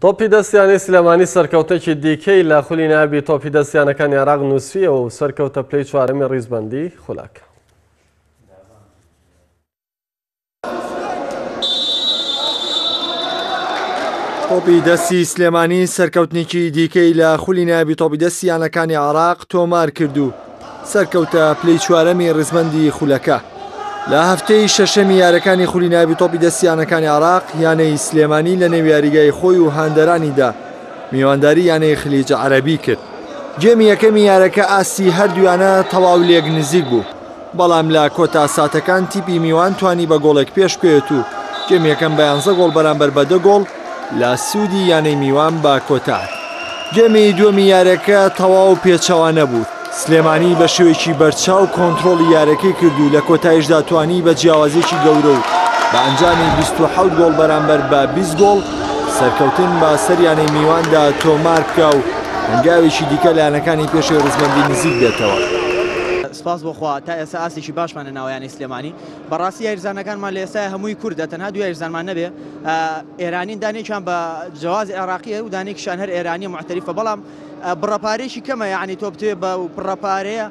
تۆپی دەست یانەی سلێمانی سەرکەوتنێکی دیکەی لە خولی نایابی تۆپی دەست یانەکانی عێراق نووسیەوە و سەرکەوتە پلەی چوارەمی ڕیزبەندی خولەکە. تۆپی دەستی سلێمانی سەرکەوتنێکی دیکەی لە خولی نایابی تۆپی دەستی یانەکانی عێراق تۆمار کرد و سەرکەوتە پلەی چوارەمی ڕیزبەندی خولەکە. لە هەفتەی شەشەمی یارەکانی خولی نایابی تۆپی دەستی یانەکانی عێراق، یانەی سلێمانی لە نێو یاریگای خۆی و هاندەرانیدا میوانداری یانەی خلیج عەرەبی کرد. گێمی یەکەمی یارەکە ئاستی هەردوویانە تەواو لێک نزیک بوو، بەڵام لە کۆتا ساتەکان تیپی میوان توانی بە گۆڵێک پێشبکەوێت و گێمی یەکەم بە یانزە گۆڵ بەرامبەر بە دە گۆڵ لە سوودی یانەی میوان بە کۆتا هات. گێمی دووەمی یارەکە تەواو پێچەوانە بوو، سلێمانی بە شێوەیەکی بەرچاو کۆنترۆڵی یارەکەی کرد و لە کۆتاییشدا توانی بە جیاوازیەکی گەورە و بە ئەنجامی 27 گۆڵ بەرامبەر بە 20 گۆڵ سەرکەوتن بە سەر یانەی میواندا تۆمار بکا و هەنگاوێکی دیکە لە یانەکانی پێشەوەی ڕیزبەندی نزیک بێتەوە. سپاس بۆ خوا تا ئێستا ئاستێکی باشمان هێناوە یانەی سلێمانی. بەڕاستی یاریزانەکانمان لە ئێستایا هەمووی کوردە تەنها دوو یاریزانمان نەبێ ئێرانین دانێکیان بە جەواز عێراقیە و دانێکیشان هەر ئێرانیە معتەریفە بەڵام بڕە پارەیەکی کەمە یعنی تۆ بتوێ بە بڕە پارەیە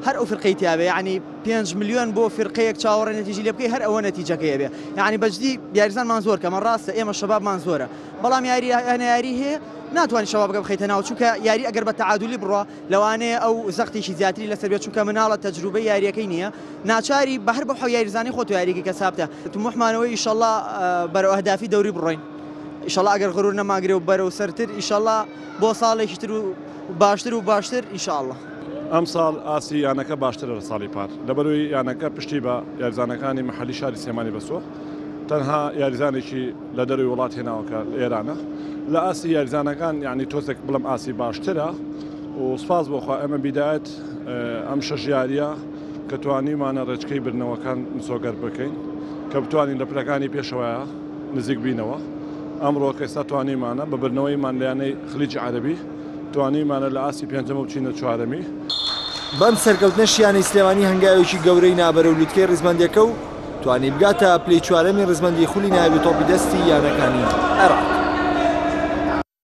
هەر ئەو فرقەی تیابێ یعنی 5 ملیۆن بۆ فرقەیەک چاوەڕێ نەتیجی لێ بکەی هەر ئەوە نەتیجەکەی بێ یعنی بەجدی یاریزانمان زۆر کەمە ڕاستە ئێمە شەبابمان زۆرە بەڵام یاری هەنە یاری هەیە ناتوانانی شەبابەکە بخەیتە ناو چونکە یاری ئەگەر بە تەعادلی بڕوا لەوانەیە ئەو زەختێکی زیاتری لەسەر بێت چونکە مناڵە تەجروبەی یاریەکەی نییە ناچاری بە هەر بەو حەو یاریزانەی خۆت یاریکەی کە سابتە تموحمانەوەی ئیشەڵا بەرەو ئەهدافی دەوری بڕۆین ئیشەڵا ئەگەر غرور نەماگرێ و بەرەو سەرتر ئیشەڵا بۆ ساڵێکی تر و باشتر و باشتر ئینشاءاللە. ئەمساڵ ئاستی یانەکە باشترە لە ساڵی پار لەبەرئەوەی یانەکە پشتی بە یاریزانەکانی مەحەلی شاری سلێمانی بەستووە تەنها یاریزانێکی لە دەرەوەی وڵات هێناوە کە لە ئێرانە لە ئاستی یاریزانەکان یعنی تۆزێک بڵم ئاستی باشترە و سپاس بۆ خوا ئێمە بیدایەت ئەم شەش یاریە کە توانیمانە ڕێچکەی بردنەوەکان مسۆگەر بکەین کە بتوانین لە پلەکانی پێشەوەیە نزیک بینەوە ئەمڕۆ کە ئێستا توانیمانە بە بردنەوەیمان لە یانەی خلیجی عەرەبی توانیمانە لە ئاستی پێنجەمە بچینە چوارەمی. بەم سەرکەوتنەش یانەی سلێمانی هەنگاوێکی گەورەی نا بەرەو لوتکەی ڕیزبەندیەکە و توانی بگاتە پلەی چوارەمی ڕیزبەندی خولی نایابی تۆپی دەستی یانەکانی عێراق.